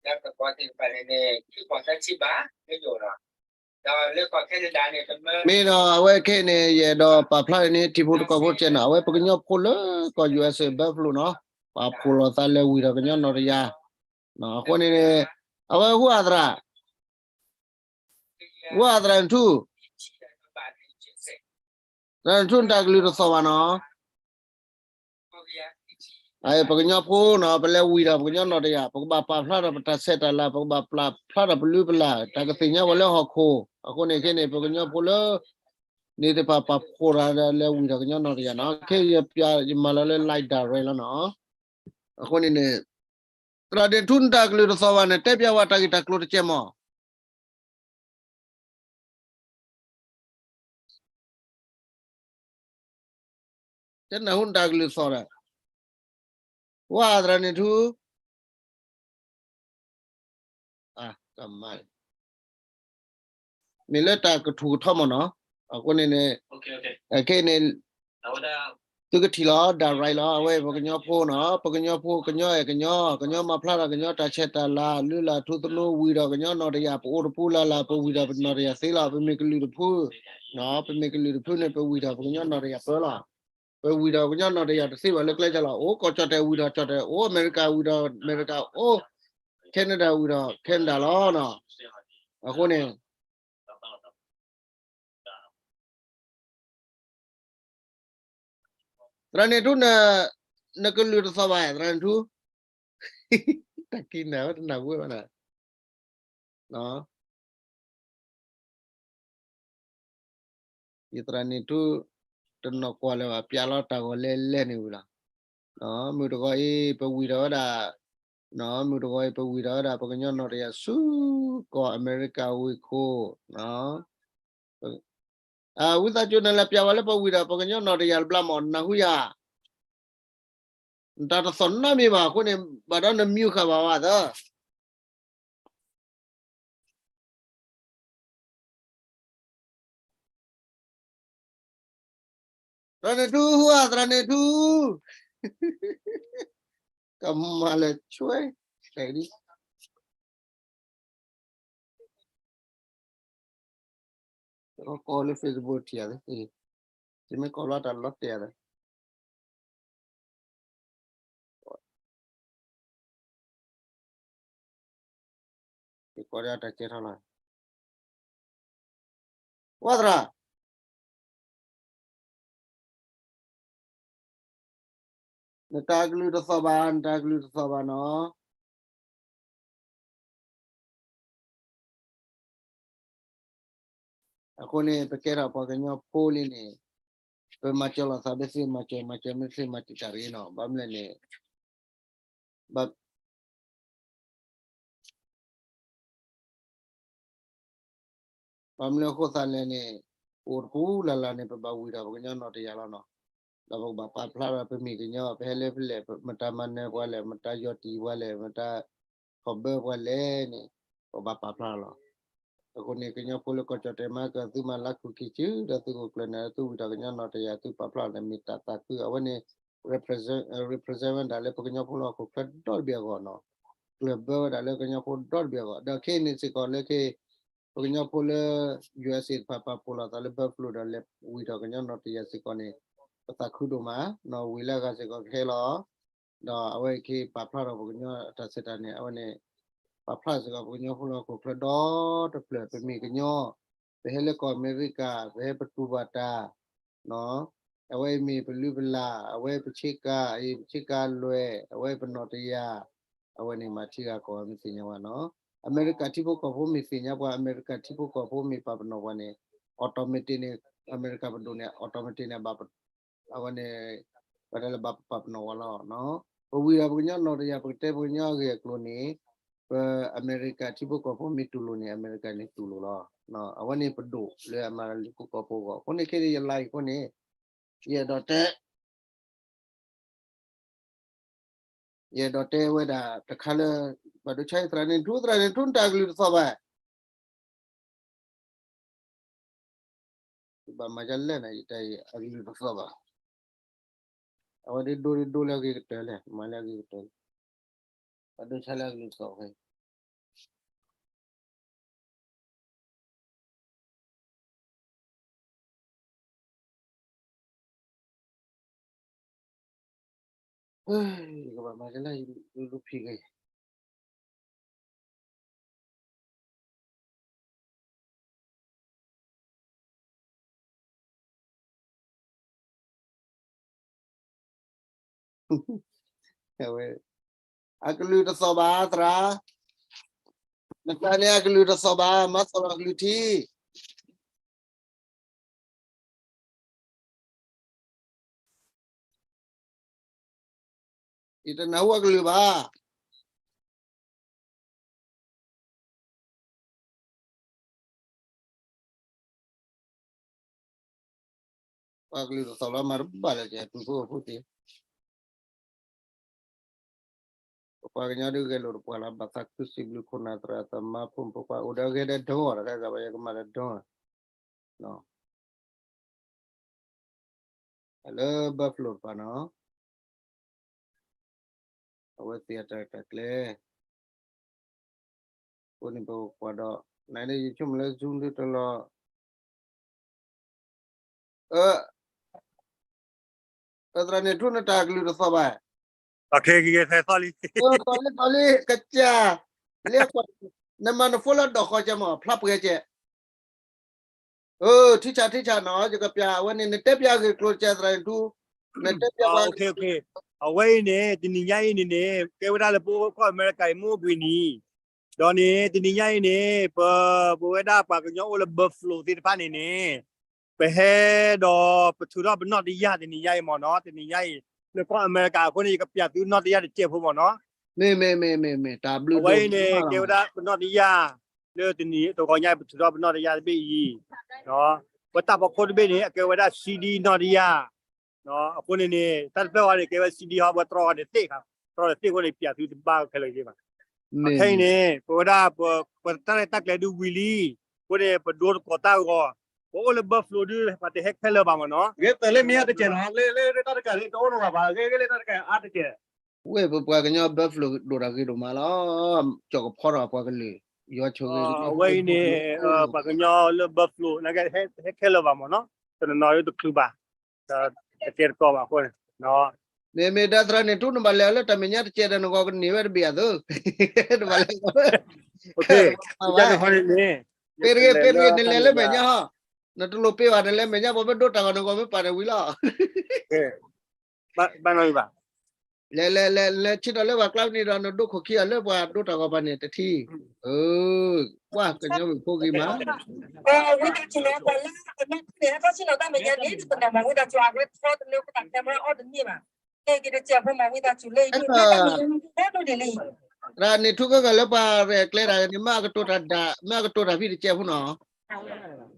လၢပကီၢ်သ့ၣ်တဖၣ်န့ၣ်န့ၣ် ခံကီၢ်သၢဆံဘၣ် မ့ၢ်ယိာ်လီၤ. ဒီးလၢကီၢ်ခဲနဒၤန့ၣ် တမၢ မ့ၢ်ဒီးအဝဲခဲအံၤန့ၣ် ယအဲၣ်ဒိးပာ်ဖျါန့ၣ် ထံဖိကီၢ်ဖိတကဲနီၤ အဝဲပကညီဖိလၢကီၢ် ယူအက်စ် ဘၢဖလိနီၤ ပာ်ဖှိၣ်လိာ်သးလဲၤဝံၤဒီးကညီနီၢ်တယၢ် အဃိန့ၣ် အဝဲဟူအသရၣ် ဟူအသရၣ်နထူ သရၣ်နထူနတၢ်ကလုၢ်တသီၣ်ဘၣ်နီၤ ပကညီဖိနီၤ ပလဲၤဝံၤဒီးပကညီနီၢ်တယၢ် ပကဘၣ်ပာ်ဖျါထီၣ်ပတၢ်ဆဲးတၢ်လၤ ပကဘၣ်ပာ်ဖျါထီၣ်ပလုၢ်ပလၢ် တၢ်ကသ့ၣ်ညါဝဲလၢဟီၣ်ခိၣ် အဃိန့ၣ်ခဲန့ၣ် ပကညီဖိလၢ န့ၣ်တဖၣ်ပာ်ဖှိၣ်တၢ်ဒီးလဲၤဝံၤဒီးကညီနီၢ်တယၢ်နီၤ ခဲအံၤ ယမၤလီၤလၢ live direct လီၤနီၤ အဃိန့ၣ်န့ၣ် သရၣ်ဒ့ၣ်ထူနတၢ်ကလုၢ်တသီၣ်ဘၣ်န့ၣ် တဲပျးဝဲတၢ်ဂ့ၢ်တၢ်ကျိၤတကဲမီၤ တဲနၢ်ဟူနတၢ်ကလုၢ်သီၣ်ဒီး ဝဲသရၣ်န့ၣ်ထူ မ့ၢ်လၢတၢ်ကထူၣ်ကထီမီၤနီၤ အဃိန့ၣ်န့ၣ် ခဲအံၤန့ၣ် သုကထံၣ်လီၤ direct လီၤ အဝဲပကညီဖိနီၤ ပကညီဖိ ကညီအဲၣ်ကညီ ကညီမၤဖျါထီၣ်ကညီတၢ်ဆဲးတၢ်လၤ လုၢ်လၢ်ထူသနူဝံၤဒီးကညီနီၢ်တယၢ် ပအိၣ်တပူၤလၢ်လၢ် ပဝံၤဒီးပနီၢ်တယၢ်သ့လီၤ ပမ့ၢ်ကလုာ်တဖု ပမ့ၢ်ကလုာ်တဖုန့ၣ် ပဝံၤဒီးပကညီနီၢ်တယၢ်ပၢလီၤ ပဝံၤဒီးပကညီနီၢ်တယၢ်တသ့ဘၣ်လၢကျဲကလီၤ အိၣ်ကီၢ်ကၠီၣ်တဲၣ်ဝံၤဒီးကၠီၣ်တဲၣ် အိၣ်အမဲရကၤဝံၤဒီးအမဲရကၤ အိၣ် Canada ဝံၤဒီး Canada လီၤနီၤ အဃိန့ၣ် သရၣ်န့ၣ်ထူ နကလုၢ်တသီၣ်ဘၣ် သရၣ်န့ၣ်ထူ တၢ်ကံၢ်နၤဝဲတနၢ်ဟူဝဲဘၣ်နၤ ယသရၣ်န့ၣ်ထူ တနီၢ်ကွၢ်လၢၤဘၣ် ပျးလီၤတၢ်ဂီၤလဲလဲန့ၣ်ဝံၤလီၤ. မုၢ်တဂီၤအံၤ ပဝံၤထီၣ်ဝဲဒၣ် မုၢ်တဂီၤအံၤ ပဝံၤထီၣ်ဝဲဒၣ် ပကညီနီၢ်တယၢ်ဆူကီၢ်အမဲရကၤဝ့ၢ်ခိၣ် ဝံသးစူၤနလဲၤပျးဝဲလၢပဝံၤဒီး ပကညီနီၢ်တယၢ်တဘျီမီၢ် နၢ်ဟူယၤ နတၢ်တသီၣ်နီတမံၤဘၣ် အဃိန့ၣ် ဘၣ်ဒီးန mute ဃာ်ဘၣ်ဝဲသၢ သရၣ်န့ၣ်ထူ ဟူဧါ သရၣ်န့ၣ်ထူ ကမၤလဲၤဆွဲ တဲဒ် ကိးလၢ Facebook ထံၣ်ဧါ, ယမ့ၢ်ကိးလီၤတၢ်လီၤတဲာ်ဧါ, ယကိးဒီးတၢ်ကဲထီၣ်လီၤ, ဝါသရၣ် နတၢ်ကလုၢ်တသီၣ်ဘၣ်, နတၢ်ကလုၢ်တသီၣ်ဘၣ်နီၤ. အဃိန့ၣ် ပကဲထီၣ်ပှၤကညီဖိလံန့ၣ် ပမၤစၢၤလိာ်သး ပသ့မၤစၢၤမၤစၢၤမ့ၢ်သ့မၤစၢၤတၢ်တဂ့ၤနီၤ. ဘၣ်မနုၤလဲၣ်န့ၣ် ဘၣ် ဘၣ်မနုၤအဃိသတးလဲၣ်န့ၣ် ပအိၣ်တပူၤလၢ်လၢ်န့ၣ် ပဘၣ်ဝံၤဒီးပကညီနီၢ်တယၢ်လီၤနီၤ. ဒီးပကဘၣ်ပာ်ဖျါဒီးပမ့ၢ်ကညီ ပဟဲလၢဖဲလဲၣ် မတၤမၤနၢၤပှၤလဲၣ် မတၤယီၢ်တံၢ်ပှၤလဲၣ် မတၤခီၣ်ဘၢပှၤလဲၣ်န့ၣ် ပဘၣ်ပာ်ဖျါလီၤ. အဃိန့ၣ် ကညီဖိလၢကီၢ်ကၠီၣ်တဲာ်မၤကၢၢ် သုမၤလၢခုၣ်ခံစု ဒီးသုကအိၣ်ကျၢၢ်နၢ် သုဝံၤဒီးကညီနီၢ်တယၢ် သုပာ်ဖျါန့ၣ် မ့ၢ်တၢ်သးခု အဝဲန့ၣ် represent ဝဲဒၣ်လၢပကညီဖိလၢဟီၣ်ခိၣ်ချၢဒီတဘ့ၣ်အဂီၢ်နီၤ, ကျၢၢ်ဘၢဝဲဒၣ်လၢကညီဖိဒီတဘ့ၣ်အဂီၢ်. ဒီးခဲအံၤန့ၣ်စ့ၢ်ကီးလၢခဲအံၤ ပကညီဖိလၢ ယူအက်စ်အေ တဖၣ်ပာ်ဖှိၣ်လိာ်သးလၢ Buffalo ဒီးလဲၤဝံၤဒီးကညီနီၢ်တယၢ်စ့ၢ်ကီးန့ၣ် ပသးခုဒိၣ်မးနီၤ, ဝံၤလၢအဂၤစ့ၢ်ကီးကဟဲလီၤ. ဒီးအဝဲခဲအံၤပာ်ဖျါထီၣ်ပကညီအတၢ်ဆဲးတၢ်န့ၣ် အဝဲန့ၣ် ပာ်ဖျါစ့ၢ်ကီးပကညီဖိလၢဟီၣ်ခိၣ်ချၢဒီတဖျၢၣ် ပမ့ၢ်ကညီ ပဟဲလၢကီၢ်အမဲရကၤ ပဟဲပတူၢ်ဘၣ်တၢ် အဝဲအံၤမ့ၢ်ပလုၢ်ပလၢ် အဝဲပဆ့ကၤ အံၤပဆ့ကၤလွဲၢ် အဝဲပနီၢ်တယၢ် အဝဲန့ၣ်မၤထံဂၤကီၢ်ဂၤမ့ၢ်သ့ၣ်ညါဝဲနီၤ. အမဲရကၤထံဖိကီၢ်ဖိမ့ၢ်သ့ၣ်ညါပှၤ အမဲရကၤထံဖိကီၢ်ဖိမ့ၢ်ပာ်ပနီၣ်ပှၤန့ၣ် automatic န့ၣ် အမဲရကၤပဒိၣ်န့ၣ် automatic န့ၣ် အဝဲန့ၣ် ပတဲလၢဘၣ်ပပာ်ပနီၣ်ဝဲလီၤ. ပဝံၤဒီးပကညီနီၢ်တယၢ် ပကတဲပကညီအဂ့ၢ်အကျိၤန့ၣ် ပအမဲရကၤထံဖိကီၢ်ဖိမ့ၢ်တူၢ်လိာ်န့ၣ် အမဲရကၤန့ၣ်တူၢ်လိာ်လီၤ. အဝဲန့ၣ်ပဒိၣ်လၢအမၤလၢထံဖိကီၢ်ဖိအဂီၢ် အဃိန့ၣ်ခဲအံၤယ live အဃိန့ၣ် ယအဲၣ်ဒိးတဲ ယအဲၣ်ဒိးတဲဝဲဒၣ်တခါလၢ ဘၣ်ဒိဆါအံၤသရၣ်န့ၣ်ထူ သရၣ်န့ၣ်ထူနတၢ်ကလုၢ်တသီၣ်ဘၣ် ဘၣ်မၤဒ်လဲၣ်န့ၣ် ယတၢ်အကလုၢ်တသီၣ်ဘၣ်. အဝဲဒၣ်ဒိဒိလၢအဂ့ၤကတၢၢ်လဲၣ် မၤလၢအဂ့ၤကတၢၢ် ဘၣ်ဒိဆါလၢအကလုၢ်တသီၣ်ဖဲ ယကဘၣ်မၤကလၢယလူၤဖံးဂ့ၤ အဝဲ အကလုၢ်တသီၣ်ဘၣ်သရၣ်, နတၢ်န့ၣ်အကလုၢ်တသီၣ်ဘၣ်, မၤသီၣ်လီၤအကလုၢ်ထံ ယတနၢ်ဟူအကလုၢ်ဘၣ်. ပှၤကလုၢ်တသီၣ်လီၤမၤတဘၣ်လၢကဲ ပုၢ်ဖိဖိသ့ၣ် ပပှၤကညီဒုးဂဲၤလိာ်တပှၤလီၤ ဘၣ်သးခုစံးဘျုးခိၣ်နၢ်သရၣ်သမါဖိမုၣ်ဖိခွါအိၣ်ဒီးဂဲၤဒီးဒိၣ်တဂၤဂၤဘၣ် ယကမၤဒီးဒိၣ် လၢ Buffalo တပၤနီၤ အဝဲသ့ၣ်အတၢ်တၢ်ကျဲ အဃိန့ၣ်ပကွၢ်ဒီး နဒ်ယဆိကမိၣ်လၢ Zoom ဒ်တလီၤ အ သရၣ်န့ၣ်ထူၣ်နတၢ်ကလုၢ်တသီၣ်ဘၣ်, သီၣ်လံ သီၣ်လံ ကစၢ် လၢကွၢ် နမၤနဖိလၢဒိးဃီကဲမး ဖျါပှဲၤကဲ ထံဆးထံဆးနီၤ ယကပျးအဝဲန့ၣ် နတဲပျးဂ့ၢ်ကျိၤတကဲသရၣ်န့ၣ်ထူၣ် နတဲပျးပှၤ အဝဲအံၤန့ၣ် တနံၤညါအံၤန့ၣ်န့ၣ် ကဲဝဲဒၣ်လၢပအိၣ်ကီၢ်အမဲရကၤအံၤမုၢ်အိၣ်ဘှံးနံၤ ဒီးန့ၣ် တနံၤညါအံၤန့ၣ် ပ ပဝဲဒၣ်ပှၤကညီအိၣ်လၢ Buffalo သ့ၣ်တဖၣ်န့ၣ်န့ၣ် ပဟဲဒီးပထုးထီၣ်ပနီၣ်တယၢ်တနံၤညါအံၤမ့ၢ်နီၤ တနံၤညါအံၤ လၢကီၢ်အမဲရကၤအဃိန့ၣ် ယကပျးသုနီၣ်တယၢ်တစဲးဖိမ့ၢ်နီၤ မ့ၢ်မ့ၢ်မ့ၢ်မ့ၢ်မ့ၢ် တၢ်ဘျုးဒိၣ်မးလီၤ အဝဲအံၤန့ၣ် ကဲဝဲဒၣ်ပနီၣ်တယၢ် လၢတနံၤတဂီၤညါပထုးထီၣ်ပနီၣ်တယၢ်တဘ့ၣ်အံၤ ပတၢ်ဖီခိၣ်တဘ့ၣ်န့ၣ် အကဲဝဲဒၣ် CD နီၣ်တယၢ် အဃိန့ၣ်န့ၣ် တၢ်တဖျၢၣ်ဝဲန့ၣ် ကဲဝဲ CD ဟီ ပတြီအီၤန့ၣ်သ့ၣ်ခါ တြီအီၤန့ၣ်သ့ၣ်အဃိန့ၣ် ပျးသုတဘၣ်ခဲလၢာ်က့ဘၣ် ခဲအံၤန့ၣ် ပဝဲဒၣ် ပတၢ်ရဲၣ်တၢ်ကျဲၤဒုးဝံၤလံ အဃိန့ၣ် ပဒိတကိးတၢ်ဂီၤ ပအိၣ်လၢ Buffalo ဒုး ပှၤတဟဲခဲလၢာ်ဘၣ်မ့ၢ်နီၤ ဂ့ၤတၢ်လၢမ့ၢ်အါတကဲးနီၤ လၢလၢတၢ်တကးန့ၣ် တအိၣ်နီၤဘၣ်ဘၣ် ဂ့ၤဂ့ၤလၢတၢ်တကးအါတကဲး ဝဲပပှၤကညီ Buffalo ဒိၣ်တၢ်ဂ့ၤဒိၣ်မးလီၤ ကၠီၣ်ကဖီထီၣ်ပှၤကလုာ် ယွၤဆိၣ်ဂ့ၤ အဝဲအံၤန့ၣ် ပှၤကညီလၢ Buffalo နာ်က့ ဟဲခဲလၢာ်ဘၣ်မ့ၢ်နီၤ တနီၤနီၤတချုးဘၣ် တကဲတကိးဘၣ်အဃိန့ၣ် မ့မ့ၢ်ဒၣ်သရၣ်န့ၣ် ထူၣ်နဘၣ်လဲၤအီၤလၢတၢ်မဲာ်ညါတကဲးဒီးနဂီၢ်ကန့ၢ်ဝဲတဘ့ၣ်အသိး နဘၣ်လဲၤ ပ့ၣ်တဂ့ၤ ပ့ၣ်တဂ့ၤ နလဲၤလၢမဲာ်ညါဟီ နတလိၣ်ပ့ၢ်ဘၣ် နလဲၤမဲာ်ညါ ပှၤမ့ၢ်ဒိတၢ်ဂီၤနဂီၢ်မ့ၢ်ပာ်န့ၣ်ဝံၤလီၤ ဘၣ်နီၢ်ဘၣ် လဲၤလဲၤလဲၤလဲၤဆ့ၣ်နီၤလၢပှၤကျါန့ၣ်ဒီး နဒိခိၣ်ခံအီၤလၢပှၤဒိတၢ်ဂီၤပၤန့ၣ်တထံၣ် အၢ ပှၤကညီမုၣ်ဖိဂ့ၤမး ဝံသးစူၤလီၤ ပှၤလၢအနီၢ်န့ၣ် ဟဲထီၣ်ဆ့ၣ်နီၤတၢ်မဲာ်ညါန့ၣ် တပနၢ်မၤဝံသးစူၤ အဝဲထီတလၢပတၢ် camera အီၣ်တန့ၢ်ဘၣ် ကဲက့ၤတစဲးဖိမၤဝံသးစူၤလၢ သရၣ်န့ၣ်ထူၣ်ကဂၤလၢပှၤရဲၣ်ကျဲၤတၢ်န့ၣ် မ့ၢ်အကတိၤတၢ်ဒၣ် မ့ၢ်အကတိၤတၢ်ဖံးတစဲးဖိနီၤ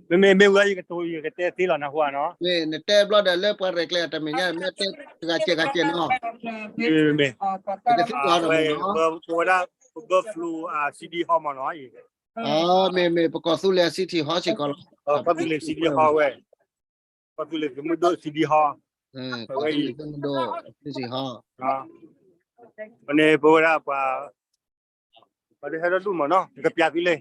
မ့မ့ၢ်မ့ၢ်ဝဲယကတိၤ ယကတဲသ့လီၤနၢ်ဟူဧါနီၤ မ့ၢ်နတဲဘျီဒီးလၢပှၤရဲၣ်ကျဲၤအတၢ်မဲာ်ညါ မ့ၢ်တဲတဂၤစဲးဂၤစဲးနီၤ မ့မ့ၢ် ပဝဲဒၣ် ပ Buffalo အ CD ဟီမ့ၢ်နီၤ မ့မ့ၢ် ပကီၢ်သူလ့ၤအ City Hall စ့ၢ်ကီးလီၤ ကီၢ်သူလ့ၤ City Hall ဝဲ ကီၢ်သူလ့ၤသုးမုၢ်ဒိၣ် City Hall ကီၢ်သူလ့ၤသုးမုၢ်ဒိၣ် City Hall န့ၣ် ပဝဲဒၣ်ပှၤ ပှၤဒုးဟဲဒီဒူၣ်မ့ၢ်နီၤ ကပျးသုလံ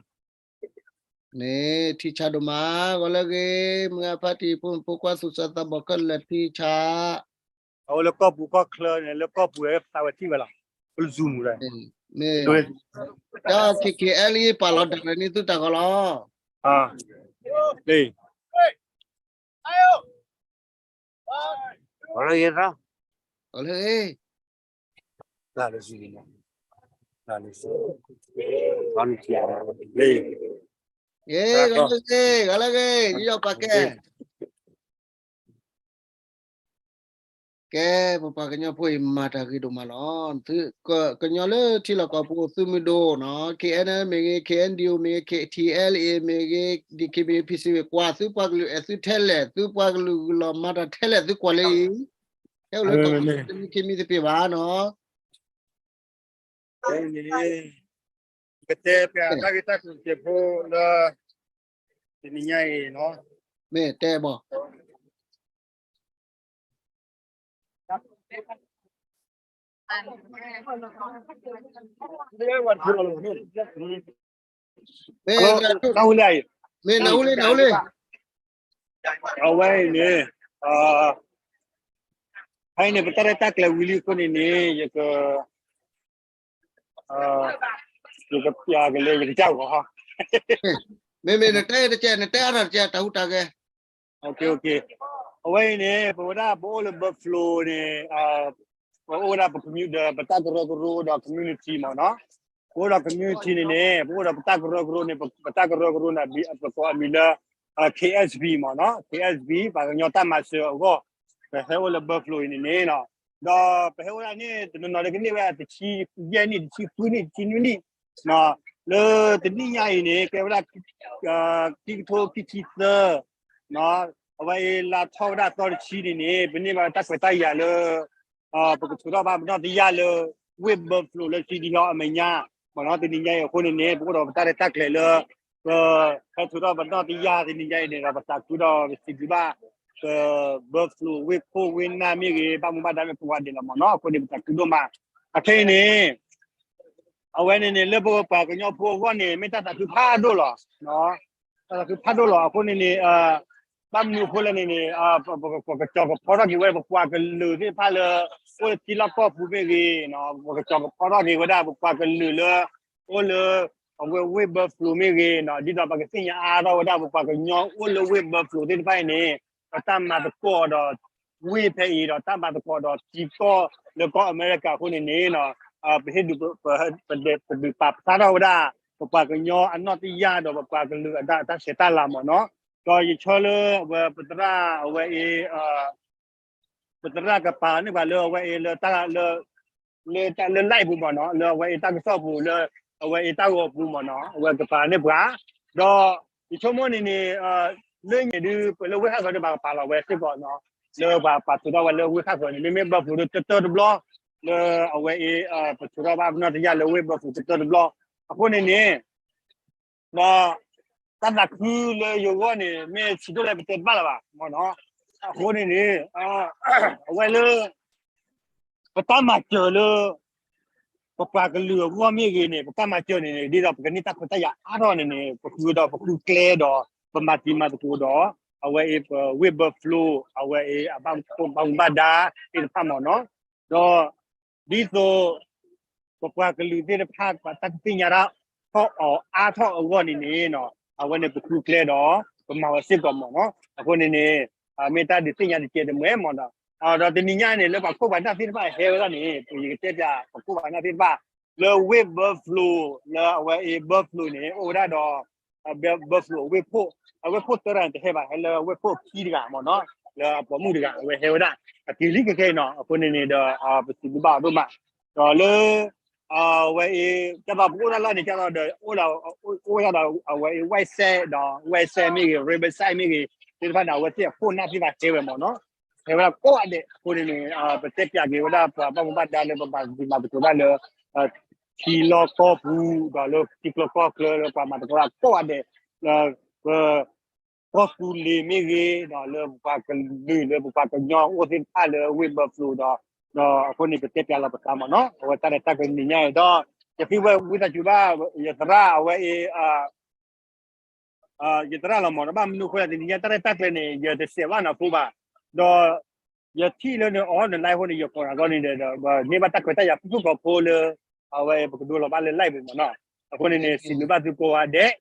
န့ၣ် ထံဆးဒိၣ်မး ဂီၤလၢအဂ့ၤ မုၢ်ဂၤဖါတံၢ် ဖိမုၣ်ဖိခွါသူၣ်စၢ်သးဘီၣ်ခဲလၢာ်ထံဆး အအိၣ်လၢကီၢ်ပူၤကီၢ်ချၢန့ၣ် လၢကီၢ်ပူၤဝဲသးဝဲထံၣ်ဝဲလီၤ ပလူၤမူၤဒီး မ့ၢ် တၢ် K K L အံၤ ပာ်လီၤဒၣ်န့ၣ်သုတၢ်ဂီၤလီၤ လံ ဂီၤလၢအဂ့ၤ ဂီၤလၢအဂ့ၤ ဂီၤလၢအဂ့ၤ ဂီၤလၢအဂ့ၤ ယီၤပာ်ကဲ ကဲ ပပှၤကညီဖိအံၤမၤတၢ်ဂ့ၤဒိၣ်မးလီၤ. ကညီလၢထံလီၢ်ကီၢ်ပူၤ သုးမုၢ်ဒိၣ်နီၤ K N L မ့ၢ်ဂ့ၤ K N D O မ့ၢ်ဂ့ၤ K T L A မ့ၢ်ဂ့ၤ D K B A P C မ့ၢ် ကွၢ်သုပှၤကလုာ်အဲၣ်သုထဲလဲၣ် သုပှၤကလုာ်ဂုာ်လီၤမၤတၢ်ထဲလဲၣ် သုကွၢ်လၢအံၤ ဟဲအိၣ်လၢကီၢ်ပူၤတမံၤခံမံၤတပ့ၤဘၣ်နီၤ ကတဲပျးတၢ်ဂ့ၢ်တၢ်ကျိၤတစဲးဖိလၢ တနံၤညါအံၤနီၤ မ့ၢ်တဲဘၣ် မ့ၢ် နၢ်ဟူလံ နၢ်ဟူလံ အဝဲအံၤန့ၣ် အ ဖဲအံၤန့ၣ် ပတၢ်ရဲၣ်တၢ်ကျဲၤဝံၤလံအဃိန့ၣ်န့ၣ် ယက ယကပျးကလဲၤ ယကစၢ်ဂီၤ မ့မ့ၢ်နတဲတကဲ နတဲအါထီၣ်တကဲ တၢ်ဟူးတၢ်ဂဲၤ အဝဲအံၤန့ၣ် ပဝဲဒၣ်ပအိၣ်လၢ Buffalo န့ၣ် ပအိၣ်ဝဲဒၣ်ပ commu- ဒီးပတၢ်ကရၢကရိဒီး community မ့ၢ်နီၤ, ပအိၣ်ဒီး community န့ၣ်န့ၣ် ပအိၣ်ဒီးပတၢ်ကရၢကရိန့ၣ် ပတၢ်ကရၢကရိန့ၣ် ပကိးအမံၤလၢ K S B မ့ၢ်နီၤ, K S B ပှၤကညီတၢ်မၤစၢၤအဂီၢ် ပဟဲအိၣ်လၢ Buffalo အံၤန့ၣ်န့ၣ်နီၤ, ဒီးပဟဲအိၣ်ဒၣ်န့ၣ် တနီၤနီၤလၢကန့ၢ်ဝဲတဆံယဲၢ်နံၣ် တဆံဃုနံၣ် တဆံနွံနံၣ် လၢတနံၣ်ညါအံၤန့ၣ် ကဲဝဲဒၣ် ခံကထိခံဆံသၢ အဝဲအံၤလါထီၣ်ဝဲဒၣ်သီတဆံန့ၣ်န့ၣ် ပန့ၢ်ဘၣ်တၢ်ခွဲးတၢ်ယာ်လၢ ပကထုးထီၣ်ဘၣ်ပနီၣ်တယၢ်လၢ Wave Buffalo လၢ City Hall အမဲာ်ညါ မ့ၢ်နီၤ, တနံၤညါအံၤအဃိန့ၣ်န့ၣ် ပအိၣ်ဒီးပတၢ်ရဲၣ်တၢ်ကျဲၤလၢ ပ ဟဲထုးထီၣ်ပနီၣ်တယၢ်တနံၤညါအံၤန့ၣ်ဒီး ပသးခုဒီးပစံးဘျုးဘၣ် ပ Buffalo ဝ့ၢ်ခိၣ်ဝ့ၢ်နၢ်မ့ၢ်ဂ့ၤ ဘၣ်မူဘၣ်ဒါမ့ၢ်ကိးဂၤဒဲးလီၤမ့ၢ်နီၤ, အဃိန့ၣ် ပသးခုဒိၣ်မး, အခဲအံၤန့ၣ် အဝဲန့ၣ်န့ၣ် လၢပပှၤကညီဖိအဂီၢ်န့ၣ် မ့ၢ်တၢ်သးခုဖးဒိၣ်လီၤ. တၢ်သးခုဖးဒိၣ်လီၤ. အဃိန့ၣ်န့ၣ် ဘၣ်မနုၤအဃိလဲၣ်န့ၣ်န့ၣ် ပကကၠီၤကဖီထီၣ်က့ၤဝဲ ပပှၤကလုာ်သ့ၣ်တဖၣ်လၢ အိၣ်လၢထံလီၢ်ကီၢ်ပူၤမ့ၢ်ဂ့ၤ, ပကကၠီၤကဖီထီၣ်က့ၤဝဲဒၣ် ပပှၤကလုာ်လၢ အိၣ်လၢ အဝဲဝ့ၢ် Buffalo မ့ၢ်ဂ့ၤ, ဒ်သိးပကသ့ၣ်ညါအါထီၣ်ဝဲဒၣ် ပပှၤကညီအိၣ်လၢဝ့ၢ် Buffalo သ့ၣ်တဖၣ်အံၤန့ၣ် ပတၢ်မၤသကိးဒီး ဝ့ၢ်ဖဲအံၤဒီး တၢ်မၤသကိးဒီးထံကီၢ်လၢကီၢ်အမဲရကၤအဃိန့ၣ်န့ၣ် ပဟ့ၣ်ဒုး ပဒုးပာ်ဖျါထီၣ်ဝဲဒၣ် ပပှၤကညီအနီၣ်တယၢ်ဒီး ပပှၤကလုာ်အတၢ်ဆဲးတၢ်လၤမ့ၢ်နီၤ, ဒီးယဆၢလၢအဝဲပသရၣ်အဝဲအံၤ ပသရၣ်ကပာ်န့ၢ်ပှၤလၢအဝဲအံၤလၢ လၢ လၢ live ပူၤမ့ၢ်နီၤ, လၢအဝဲအံၤတၢ်ကစီၣ်ပူၤလၢ အဝဲအံၤတၢ်ဂီၤပူၤမ့ၢ်နီၤ, အဝဲကပာ်န့ၢ်ပှၤ, ဒီးယဆိကမိၣ်န့ၣ်န့ၣ် လၢညါဒုး ပလၢဝ့ၢ်ဃၣ်ဃၢၤဒုး ပှၤကပာ်လီၤဝဲစ့ၢ်ကီးနီၤ, လၢပှၤပာ်ထုးထီၣ်ဝဲလၢဝ့ၢ်ဃၣ်ဃၢၤန့ၣ် မ့မ့ၢ် Buffalo ဒုး တတၢၢ်တဘျီ, လၢအဝဲအံၤ ပထုးထီၣ်ဘၣ်ပနီၣ်တယၢ်လၢဝ့ၢ် Buffalo တတၢၢ်တဘျီ, အဃိန့ၣ်န့ၣ် ဒီး တၢ်သးခုလၢယဂီၢ်န့ၣ် မ့ၢ်ဆံးဒိၣ်လဲၣ်ပတဲတဘၣ်လၢၤဘၣ်မ့ၢ်နီၤ, အဃိန့ၣ်န့ၣ် အဝဲလၢ ပတၢ်မၤစၢၤလၢ ပပှၤကလုာ်အဂီၢ်မ့ၢ်ဂ့ၤန့ၣ် ပတၢ်မၤစၢၤန့ၣ်န့ၣ် ဒ်သိးပကန့ၢ်တၢ်ခွဲးတၢ်ယာ်အါထီၣ်န့ၣ်န့ၣ် ပဃုဒီးပဃုကျဲဒီး ပမၤတံၤမၤသကိးဒီး အဝဲအံၤပဝ့ၢ် Buffalo အဝဲအံၤအဘၣ်ဘၣ်ဘၣ်ဒါသ့ၣ်တဖၣ်မ့ၢ်နီၤ, ဒီး ဒ်သိး ပပှၤကလုာ်သ့ၣ်တဖၣ် ပှၤတၢ်တသ့ၣ်ညါတၢ်ထီၣ်အီၤအါထီၣ်အဂီၢ်န့ၣ်န့ၣ် အဝဲန့ၣ်ပဃုကျဲဒီး ပမၤဝဲစ့ၢ်ကီးမ့ၢ်နီၤ, အဃိန့ၣ်န့ၣ် မ့ၢ်တၢ်ဒုးသ့ၣ်ညါတကဲတမှဲမ့ၢ်နီၤ, ဒီးတနံၤညါန့ၣ် လၢပှၤခိၣ်ပှၤနၢ်သ့ၣ်တဖၣ်ဟဲဝဲဒၣ်န့ၣ် ယကတဲပၠးပှၤခိၣ်ပှၤနၢ်သ့ၣ်တဖၣ် လၢဝ့ၢ် Buffalo လၢအဝဲအံၤ Buffalo န့ၣ် အိၣ်ဝဲဒၣ်ဒီး Buffalo အဝ့ၢ်ခိၣ်, အဝ့ၢ်ခိၣ်သၢတဂၤန့ၣ် တဟဲဘၣ် ဟဲလၢဝ့ၢ်ခိၣ်ခံတဂၤမ့ၢ်နီၤ, လၢအပိာ်မုၣ်တဂၤ အဝဲဟဲဝဲဒၣ် အက့ၤလံခဲခဲအံၤနီၤ, အဃိန့ၣ်န့ၣ်ဒီး ပစံးဘျုးဘၣ်အီၤဒိၣ်မး, ဒီးလၢ အဝဲအံၤ ကဲသိးပအိၣ်ဒၣ်လၢန့ၣ် ကဲသိးဒီး အိၣ်ဝဲဒၣ်ဒီးအဝဲအံၤ Whiteside ဒီး Whiteside မ့ၢ်ဂ့ၤ Riverside မ့ၢ်ဂ့ၤ သ့ၣ်တဖၣ်န့ၣ် အဝဲသ့ၣ်အခိၣ်အနၢ်သ့ၣ်တဖၣ်ဟဲဝဲမ့ၢ်နီၤ, ဟဲဝဲဒၣ်ကိးဂၤဒဲး, အဃိန့ၣ်န့ၣ် ပတဲပၠးက့ၤဝဲဒၣ်ပှၤဘၣ်မူဘၣ်ဒါလၢပဘၣ်မၤသကိးတၢ်လၢ ထံလီၢ်ကီၢ်ပူၤ ဒီးလၢထံကျိကီၢ်ချၢလၢပှၤမၤသကိးတၢ်ကိးဂၤဒဲး, လၢပ ကီၢ်သူလ့ၤမ့ၢ်ဂ့ၤ ဒီးလၢပပှၤကလုာ်လၢပပှၤကညီအိၣ်သ့ၣ်တဖၣ်လၢဝ့ၢ် Buffalo ဒီး ဒီးအဃိန့ၣ် ပတဲပၠးလီၤပသးမ့ၢ်နီၤ, အဝဲတၢ်ရဲၣ်တၢ်ကျဲၤတနံၤညါအံၤဒီး ယဃ့ဝဲဝံသးစူၤဘၣ် ယသရၣ်အဝဲအံၤ ယသရၣ်လီၤမ့ၢ်နီၤ, ဘၣ်မနုၤအဃိလဲၣ် တနံၤညါတၢ်ရဲၣ်တၢ်ကျဲၤန့ၣ် ယတစဲးဘၣ်နီၤဖိဘၣ်, ဒီး ယထံၣ်လၢနအီၤန live အဃိန့ၣ် ယကိးနၤအဂီၢ်န့ၣ်ဒီး ပန့ၢ်ဘၣ်တၢ်ခွဲးတၢ်ယာ်ဖုၣ်ဖုၣ်ကိာ်ဖိလၢ အဝဲပကဒိလီၤဘၣ်လၢ live ပူၤမ့ၢ်နီၤ, အဃိန့ၣ်န့ၣ် စံးဘျုးဘၣ်သုကိးဂၤဒဲး,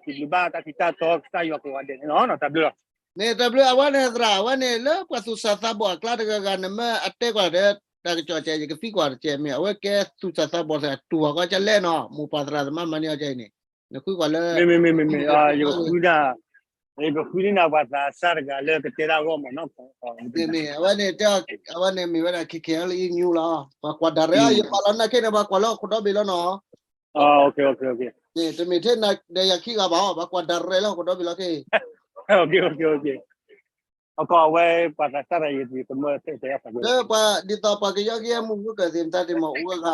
ဒီးစံးဘျုးဘၣ်တၢ်ထံတၢ်တီကစၢ်ယွၤကိးဂၤဒဲးန့ၣ်လီၤ, တၢ်ဘျုးလီၤ. န့ၣ်တၢ်ဘျုး အဝဲန့ၣ်သရၣ် အဝဲန့ၣ်လၢပှၤသူၣ်စၢ်သးဘီၣ်အကျါတဂၤဂၤ နမ့ၢ်အတဲကွၢ်ဒီး တၢ်ကစီၣ်ကဲ ယကသံကွၢ်တကဲမ့ၢ် အဝဲကဲသူၣ်စၢ်သးဘီၣ်စ့ၢ် တူၢ်ဟီၣ်ကီးကလဲၣ်နီၤ မိၢ်ပၢ်သရၣ်သမါမၤန့ၢ်အီၤကဲအံၤန့ၣ် နဃုကွၢ်လၢ မ့မ့မ့မ့မ့ ယကဃုဒၣ် ယကဃုန့ၢ်နၤပှၤသးစၢ်တဂၤလၢကတဲတၢ်အဂီၢ်မ့ၢ်နီၤ, မ့မ့ အဝဲန့ၣ်တဲ အဝဲန့ၣ်မ့ၢ်ဝဲဒၣ် ခဲခဲလၢအံၤ news လီၤ ပှၤကွၢ်တၢ်ရဲၣ် ယပာ်လီၤနာ်က့န့ၣ် ပှၤကွၢ်လၢဟီၣ်ခိၣ်ဒီဘ့ၣ်လီၤနီၤ တမ့ၢ်ထဲနၤဒီးယၤခံဂၤဘၣ် ပှၤကွၢ်တၢ်ရဲၣ်လၢဟီၣ်ခိၣ်ဒီဘ့ၣ်လီၤက့ၤ အဝဲပှၤသးစၢ်တဂၤ လၢပှၤဒ်သိးပှၤကယီကယဲၢ်မူဝဲကသ့ၣ်မတၤသ့ၣ်မ့ၢ်အိၣ်ဝဲဂၤ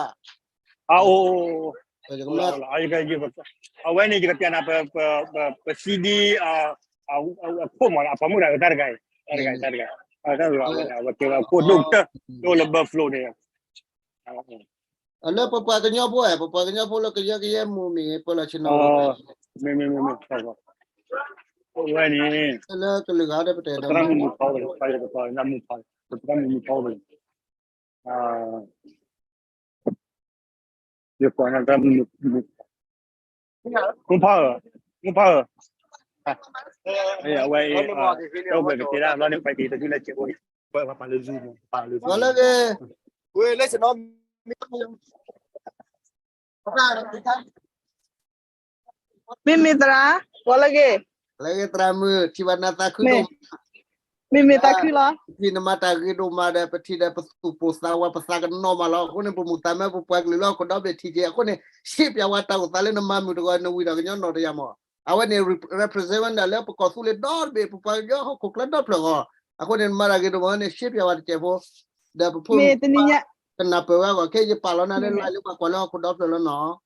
အအိၣ် အဝဲန့ၣ် ယကပျးနၤ ပ CD အခိၣ်မး အပိာ်မုၣ်တဂၤ တၢ်တဂၤအံၤ တၢ်တဂၤ တၢ်တဂၤ အဝဲကဲဝဲအခိၣ်ဒိၣ်ကတၢၢ် တအိၣ်လၢ Buffalo န့ၣ် လၢပပှၤကညီဖိ ပပှၤကညီဖိလၢကယီကယဲၢ်မူမ့ၢ် ပၢလီၤဆ့ၣ်နီၤ မ့ၢ်မ့ၢ်မ့ၢ်မ့ၢ် ဝဲန့ၣ် လၢကလုာ်ဂၤဒီးပတဲဒီး ပသရၣ်မုၣ်မုၣ်ဖီဝဲ ပသရၣ်မုၣ်မုၣ်ဖီဝဲ ယကွၢ်နသရၣ်မုၣ်မုၣ်ဖီဧၢ, မုၣ်ဖီဧၢ, အဝဲအံၤ တၢ်အိၣ်ဖှိၣ်ကတဲဒၣ်လီၤန့ၣ် ပှၤက့ၤတဒုလၢကဲးဖိ ပှၤလၢ ပှၤလၢ မ့မ့ၢ်သရၣ် ပှၤလၢဂ့ၤ, လၢဂ့ၤသရၣ်မုၣ် ထံၣ်ဘၣ်နၤသးခုဒိၣ်မး, မ့မ့ၢ်သးခုလီၤ, ပထံၣ်နမၤတၢ်ဂ့ၤဒိၣ်မးဒီး ပထံၣ်ဒီးပသူၣ်ပိၢ်သးဝးပသးကနီၤမးလီၤ. အဃိန့ၣ် ပမုၢ်သးမၢပပှၤကလုာ်လၢဟီၣ်ခိၣ်ဒီဘ့ၣ်ထံၣ်က့ၤ အဃိန့ၣ် ရှင်းပြဝဲတၢ်အိၣ်သးလၢနမၤမုာ်တဂီၤ နဝံၤဒီးကညီနီၢ်တယၢ်မး, အဝဲန့ၣ် represent ဝဲဒၣ်လၢပကီၢ်သူလ့ၤဒီတဘ့ၣ် ပပှၤကညီဟီၣ်ခိၣ်ချၢဒီဖျၢၣ်ဂီၢ်, အဃိန့ၣ် နမၤတၢ်ဂ့ၤဒိၣ်မးန့ၣ် ရှင်းပြဝဲ တစဲးဖိ ဒီးပဖိမုၣ် ကနၢ်ပၢၢ်ဝဲအဂီၢ် ခဲအံၤယပာ်လီၤနၤလၢ live လၢပှၤကွၢ်လၢဟီၣ်ခိၣ်ဒီဖျၢၣ်လီၤနီၤ.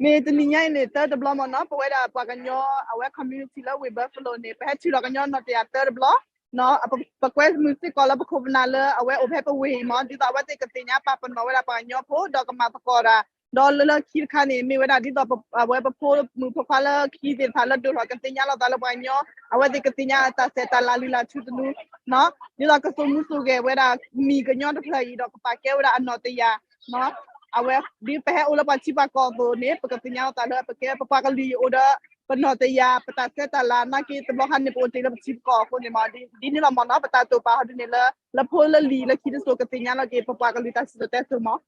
မ့ၢ်တနံၤညါအံၤန့ၣ် တၢ်တဘျီမးနီၤ ပဝဲဒၣ်ပှၤကညီ အဝဲ community လၢဝ့ၢ် Buffalo န့ၣ် ပဟဲထံၣ်လီၤကညီနီၢ်တယၢ်တၢ်တဘျီ, ပကွဲမုာ်စ့ၢ်ကီးလၢပခိၣ်ပနၢ်လၢအဝဲအိၣ်ဖဲပဝ့ၢ်အံၤမး ဒ်သိးအဝဲသ့ၣ်ကသ့ၣ်ညါပာ်ပနီၣ်ဝဲဒၣ်ပှၤကညီဖိ ဒီးကမၤသကိးတၢ်, ဒီးလၢလၢခံတခါန့ၣ် မ့ၢ်ဝဲဒၣ်ဒ်သိး အဝဲပဖိမုၣ်ဖိခွါလၢခံသ့ၣ်တဖၣ်လၢဒိၣ်ထီၣ်ကသ့ၣ်ညါလိာ်သးလၢပှၤကညီ, အဝဲသ့ၣ်ကသ့ၣ်ညါတၢ်ဆဲးတၢ်လၤလံာ်လၤထူသနူ ဒ်သိးကသိၣ်မူသိၣ်ဂဲၤဝဲဒၣ် မံၤကညီတဖျၢၣ်အံၤဒီးကပာ်ကဲဝဲဒၣ်အနီၢ်တယၢ်, အဝဲ ဒ်ပဟဲအိၣ်လၢပှၤထံပှၤကီၢ်အသိးန့ၣ် ပကသ့ၣ်ညါလိာ်သးလၢပကဲပပှၤကလုာ်အံၤအိၣ်ဒီး ပနီၢ်တယၢ် ပတၢ်ဆဲးတၢ်လၤ နာ်က့တဘျီခါန့ၣ် ပအိၣ်တ့ၢ်လၢပထံပကီၢ်အဃိန့ၣ်မး ဒ်န့ၣ်လီၤမးနီၤ ပတၢ်တိာ်ပာ်ဟီဒ်န့ၣ်လၢ လၢဖိလၢလံၤလၢခံတစိၤကသ့ၣ်ညါလီၤက့ၤ ပပှၤကလုာ်တၢ်စံၣ်စိၤတဲစိၤမး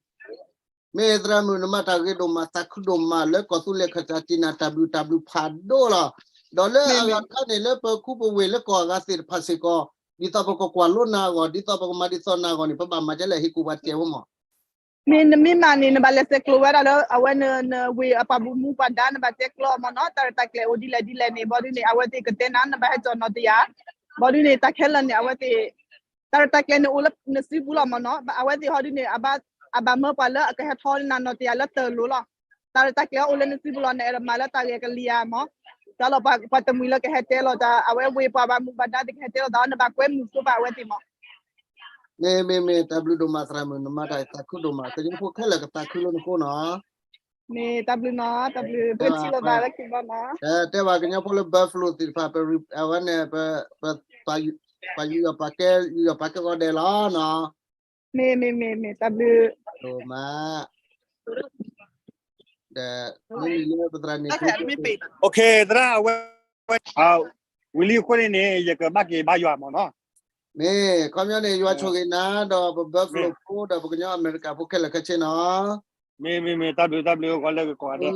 မ့ၢ်သရၣ်မုၣ်နမၤတၢ်ဂ့ၤဒိၣ်မး သးခုဒိၣ်မး လၢကီၢ်သူလ့ၤခၢၣ်စးထံးနၤ တၢ်ဘျုးတၢ်ဘျုးဖးဒိၣ်လီၤ. ဒီးလၢအဂၤတခါန့ၣ် လၢပခူပဝ့ၢ်လၢကီၢ်အဂၤသ့ၣ်တဖၣ်စ့ၢ်ကီး ဒ်သိးပကကွၢ်လိနၤအဂီၢ် ဒ်သိးပကမၤဒ်သိးနၤအဂီၢ်န့ၣ် ပဘၣ်မၤဒ်လဲၣ် ဟ့ၣ်ကူၣ်ပှၤတစဲးဖိမး မ့ၢ်နမ့ၢ်မၤန့ၣ် နဘၣ်လဲၤဆဲးကျိးဝဲဒၣ်လၢ အဝဲနဝ့ၢ်အပှၤမူပှၤဒါ နဘၣ်တဲကျိးမးနီၤ တၢ်ရဲၣ်တၢ်ကျဲၤအိၣ်ဒ်လဲၣ်ဒ်လဲၣ်န့ၣ် ဘီဒုန့ၣ် အဝဲသ့ၣ်ကတဲနၤ နဘၣ်ဟဲကၠီၣ်နီၢ်တယၢ်, ဘီဒုန့ၣ် တၢ်ခဲလၢာ်န့ၣ် အဝဲသ့ၣ် တၢ်ရဲၣ်တၢ်ကျဲၤန့ၣ်အိၣ်လၢနစုပူၤလီၤမးနီၤ အဝဲသ့ၣ်ဟီဒုန့ၣ် အဘၣ်မၢပှၤလၢအကဟဲထီၣ်နၤနီၢ်တယၢ်လၢတၢ်လိၤလီၤ. တၢ်ရဲၣ်တၢ်ကျဲၤအိၣ်လၢနစုပူၤလီၤ နအဲၣ်ဒိးမၤလၢတၢ်ဂ့ၤကလံၤဧါမး, တၢ်လီၤပှၤတမှံၤလၢကဟဲတဲလီၤတၢ် အဝဲဝ့ၢ်ပှၤဘၣ်မူဘၣ်ဒါသ့ၣ်ကဟဲတဲလီၤတၢ် နဘၣ်ကွဲမုာ်ဆိပာ်အဝဲသ့ၣ်မး မ့ၢ် မ့ၢ် မ့ၢ် တၢ်ဘျုးဒိၣ်မးသရၣ်မုၣ် နမၤတၢ်သးခုဒိၣ်မး ကညီဖိခဲလၢာ်ကသးခုလၢနဃိနီၤ မ့ၢ်တၢ်ဘျုးနီၤ တၢ်ဘျုး ပကထံၣ်လိာ်သးလၢခံဘျီနီၤ တဲဘၣ်ကညီဖိလၢ Buffalo သ့ၣ်တဖၣ် ပ အဝဲန့ၣ် ပ ပ ယူးယီၣ်ပာ်ကဲ ယူးယီၣ်ပာ်ကဲကီးဒဲးလီၤနီၤ မ့ၢ် မ့ၢ် မ့ၢ် မ့ၢ် တၢ်ဘျုး ဒိၣ်မး ဒီး မ့မ့ၢ်လၢပသရၣ်န့ၣ် သရၣ် အဝဲ ဝံၤလံအဃိန့ၣ်န့ၣ် ယကဘၣ်က့ၤဘါယွၤမးနီၤ မ့ၢ် ခီပညီန့ၣ် ယွၤဆိၣ်ဂ့ၤနၤ ဒီးပ Buffalo ဖိ ဒီးပကညီအမဲရကၤဖိခဲလၢာ်ခဲဆ့နီၤ မ့ၢ် မ့ၢ် မ့ၢ် တၢ်ဘျုး တၢ်ဘျုး ဂီၤလၢဂ့ၤကိးဂၤဒဲး